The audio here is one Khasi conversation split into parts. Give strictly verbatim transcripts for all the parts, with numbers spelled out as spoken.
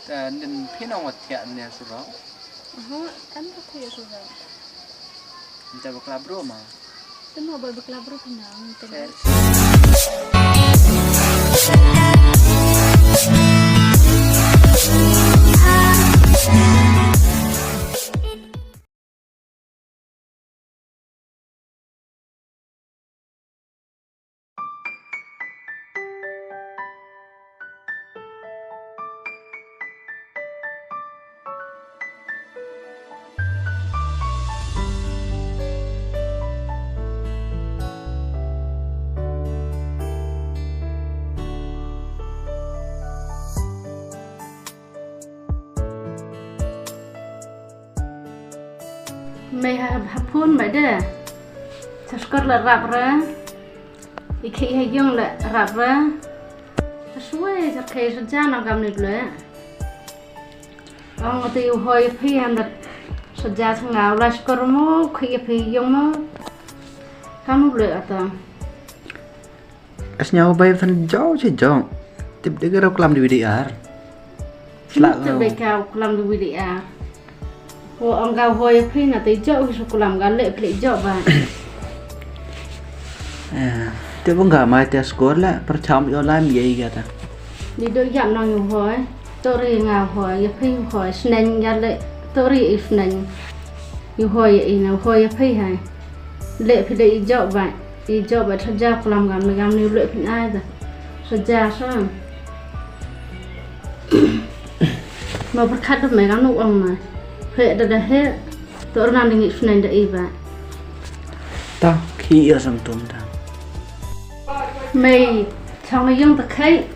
Te nin phi nang wat thiah nia surok. Aha, em tak thiah surok. Nta bakla bro ma. Te ma ba bakla bro phi nang. Mei ha, ha phone mei de. Sa skor la rap ra. I khih ha yung la rap ra. Sa shuwe sa khih sa ja na gam ni ble. Ong ati u hoi phi han dat. Sa ja sa ngau la skor mo khih phi yung mo. Kam ble ata. As nyaw bai fan jauh si jauh. Tip dega rau kelam di V D R. Sla tip dega rau kelam di V D R. Ho ang kau hoi phi na te jauh su kelam ga le pli jauh ba. Eh, te bang ga mai te skor la percham yo lam ye ga ta. Di do yap nang yu hoi. Tori nga hoi ya phi hoi sneng ya le tori i sneng. Yu hoi ya i na hoi ya phi hai. Le phi de i jauh ba. I jop ba thaja kulam gam ni gam ni leh phin ai da. Thaja sa. Ma pyrkhat da me gam nu ong ma. He da da he. To rna ni ngi sunen da i ba. Ta ki ya sam tum ta. Me chong yung ta khai.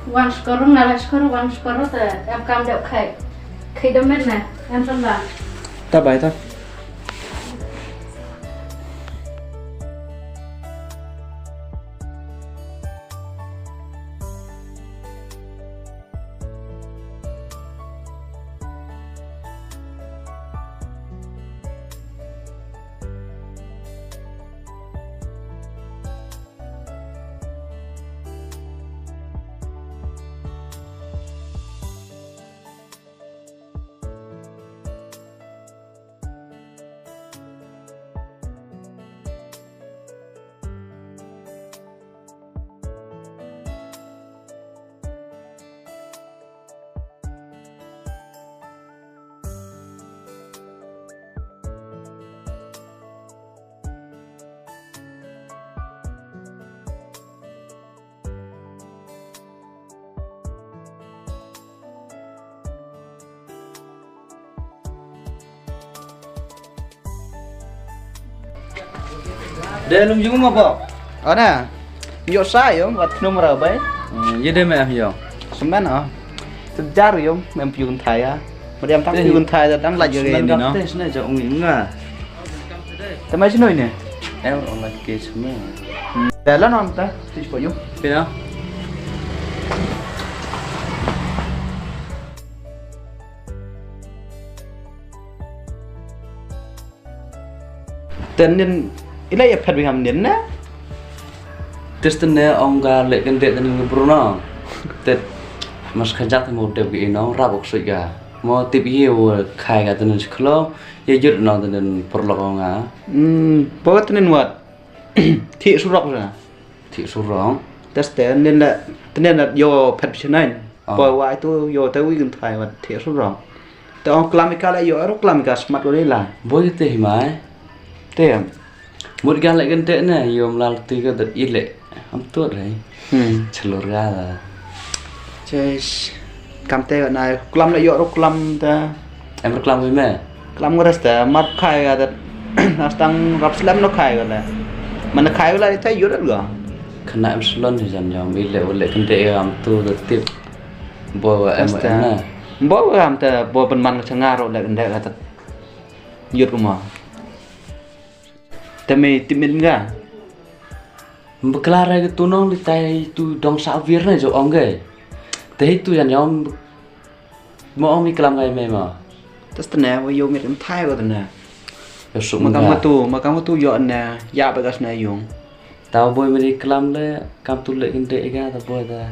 Wan skoro na la skoro wan skoro ta em kam da khai. Khai da men na em ta la. Ta bai ta. De lum jung ma ba. Ana. Yo sa yo wat num ra bai. Hmm, ye de me yo. Semen ah. Sejar yo mem piun thaya. Meriam tang piun thaya tang la yo. Semen ga tes ne ja ung inga. Te mai sino ine? Eh, orang lagi ke semua. Dah lah nonton, tu cuba yuk. Pina. Tenin ila ya phat biham nin na. Tes tene ong ga lek kende tenin ngebru no. Tet mas kajat mo dep ge ino rabok soi ga. Mo tip ye wo khai ga tenin seklo. Ye jut no tenin perlok ong ga. Hmm, po tenin wat. Thik surok sa. Thik surok. Tes tenin la tenin la yo phat bishnain. Po wa itu yo te wi gen thai wat thik surok. Te ong klam ika la yo ero klam ika smat wali la. Boy te himai. Te. Mut ga lek gen te ne yo mlal ti ga dat ile. Am tut re. Hmm. Chelur ga la. Ches. Kam te na klam la yo ero klam ta. Em klam me. Klam ngores ta mat khai ga dat. Nastang rap slam no khai ga la. Man khai ga la ita yo dat ga. Khana em slon jan jam ile wale kente am tu dat tip. Bo wa em na. Bo wa am ta bo ban man changa ro le kente ga dat. Yut kuma. Te me timin ga. Mbakla re ga tu nong di tai tu dong sa vir ne jo ong ge. Te tu yan yom mo ong mi klam ngai me ma. Tas tene wa yo mi rim thai wa tene. Yo suk ma kam tu ma kam tu yo ne ya ba gas ne yung. Tau boy meri klam le kam tu le kinde ega ta boy ta.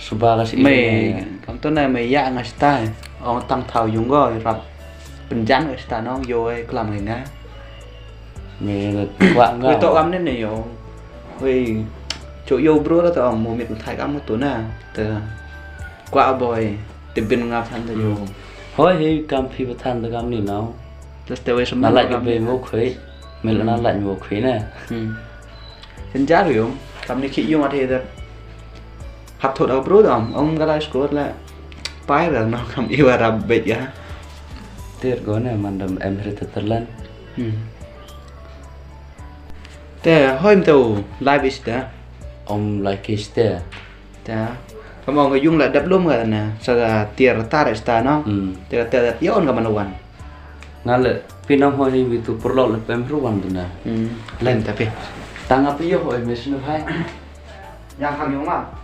Suba ka shi me, kam to na me ya nga sta. Ong tang thau yung go rap. Penjan ka sta nong yo e klam nga. Me kwah nga. Wei to kam ne ne yo. Wei cho yo bro la to ong mo mit thai kam to na. Te kwah boy. Te bin nga phan te yo. Hoi hei kam phi ba than te kam ni nong. Te ste wei sem na laj be mo khoi. Me la na laj mo khoi na. Hmm. Shen jar yung, kam ni ki yung ate da. Hap thot au bro dam, ong ka lai score la. Pai ra no kam iwa rab bet ya. Tir go ne mandam em hri teterlan. Hmm. Te hoim te u live is da. Om like is da. Te kam ong ka yung la dap lum ka na sa tir tar is da no. Hmm. Te te yo on ka manawan. Nga le phi nang hoi wi tu purlok le pem ruwan tu na. Hmm. Len tapi. Tang apa yo hoi mesnu hai. Yang kami uma.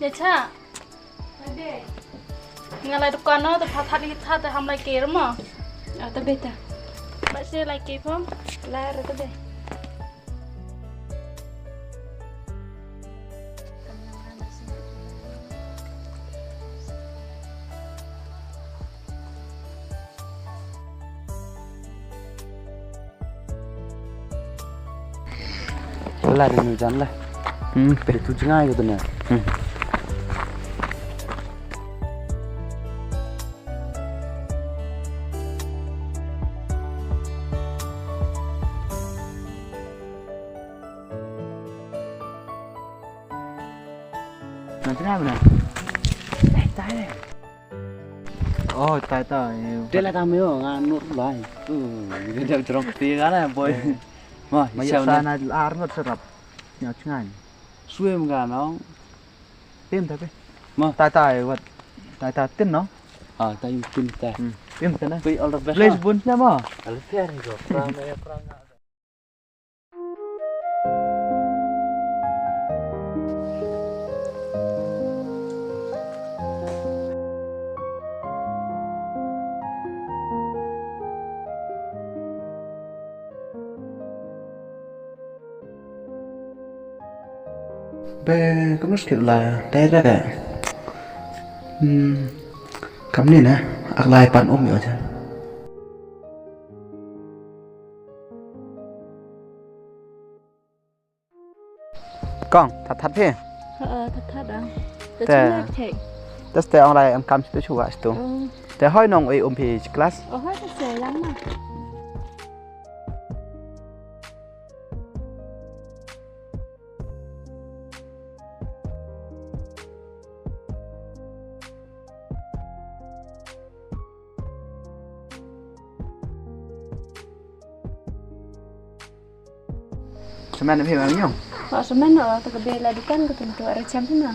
Ya cha. Nga lai dukan no, te pha that i that te ham lai ke mo. Ah, ta beta. Ba se lai ke pho. Lai ra ta be. Lai de nu jan lai. Hmm, pe tu jngai ko tu ne. Hmm. Nang tengah mana? Eh, tai deh. Oh, tai tai. Dia lah tamu yo, ngan nur lai. Hmm, dia dah jerong keti kan, boy. Wah, ma ya sana ar ngot serap. Nya chngai. Swim kan, nong. Tim tapi. Ma. Tai tai wat. Tai tai tin, nong. Ah, tai tin tai. Hmm. Tim tin, eh. All the best. Place bun sna ma. Al fair ni ko. Pram ya pram. Be, kamnu skit la, dai ra ka. Hmm, kamni na, ak lai pan um yo jan. Kong, that that phi? Ha, that that dang. Te. Te ong lai em kam situ shuwa situ. Oh. Te hoi nong oi um phi class. Oh, hoi te se yang ma. Semen phi ma nyong? Wa semen no, ta ka be la dukan ka tum tu ara cham na.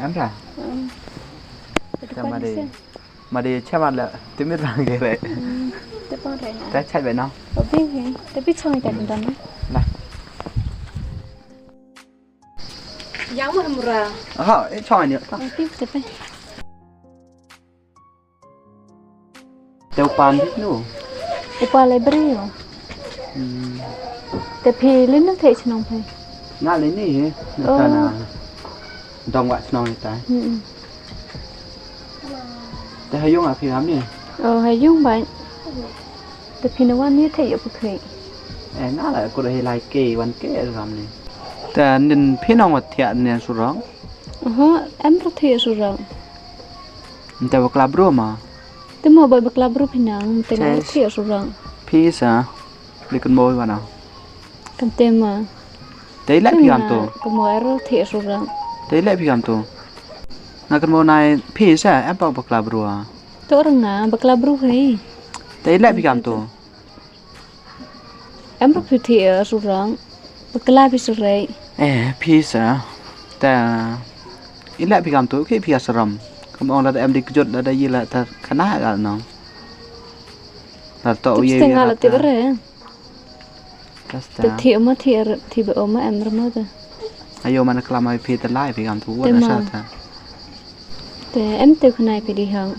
Am ra? Hmm. Ka dukan ma de. Ma de cham la timit rang ge re. Hmm. Te pang re na. Ta chai be na. O phi phi. Te phi chong ita dum dam na. Na. Yang mo mura. Aha, e chong ni. O phi te phi. Te u pa dik nu. U pa library yo. Hmm. Te phi lin na thei chnong phi. Na lin ni he. Na ta na. Dong wa chnong ni ta. Hmm. Te ha yung a phi ram ni. Oh, ha yung ba. Te phi na wan ni thei yo phi. Eh, na la ko he lai ke wan ke ram ni. Te nin phi nong wat thia ne surang. Aha, em ro thei surang. Nte bakla bro ma. Te mo bai bakla bro phi nang, te nang thei surang. Phi sa, likun mo wana. Kam te ma. Te lek phi kam to. Kam mo ro thei surang. Te lek phi kam to. Nga kynmaw nai phi sa em pat bakla bru. To rang nga bakla bru hei. Te i leh phi kam to. Em ruh phi thie surang. Bakla phi surei. Eh phi sa. Te i leh phi kam to ki phi asram. Kam ong lada em di kjut lada yi la ta khana gal no. Lada to ye. Te nga la te bare. Te thi ma thi er thi ba oma em rmo te. Ayo mana klam ai phi te lai phi kam tu. Te wona ma sa ta. Te em te khunai phi di hang.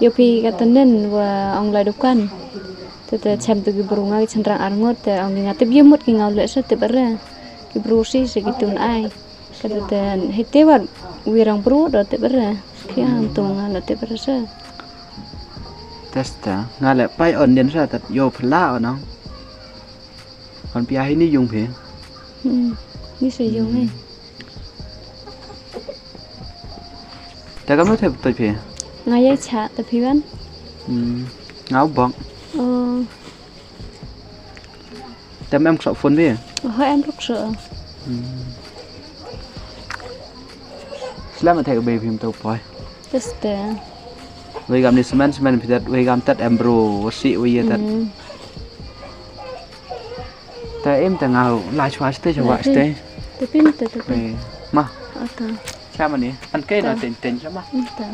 Yo phi ka tenen wa ong lai dukan. Te te chem tu ki bru nga ki chenrang ar ngot te ong nga te bi mut ki ngau le sa te bare. Ki bru si se ki tun ai. Ka te te hei te wat wi rang bru do te bare. Ki hang tu nga la te bare sa. Testa nga le pai on den sa tat yo phla on ong. Kon pia hi ni yung phi. Hmm. Ni se yung eh. Ta kam te to phi. Nga ye cha ta phi wan. Hmm. Nga u bok. Oh. Tem em kso phone phi. Oh em ruk so. Hmm. Slam te be phim to poi. Testa. Wei gam ni semen semen phi tat wei gam tat em bru wasi wei ye tat. Hmm. Ta em ta ngau la chwa ste chwa ste. Te pin te te pin. Eh, ma. Ata. Sama ni. An ke na ten ten sama. Ata.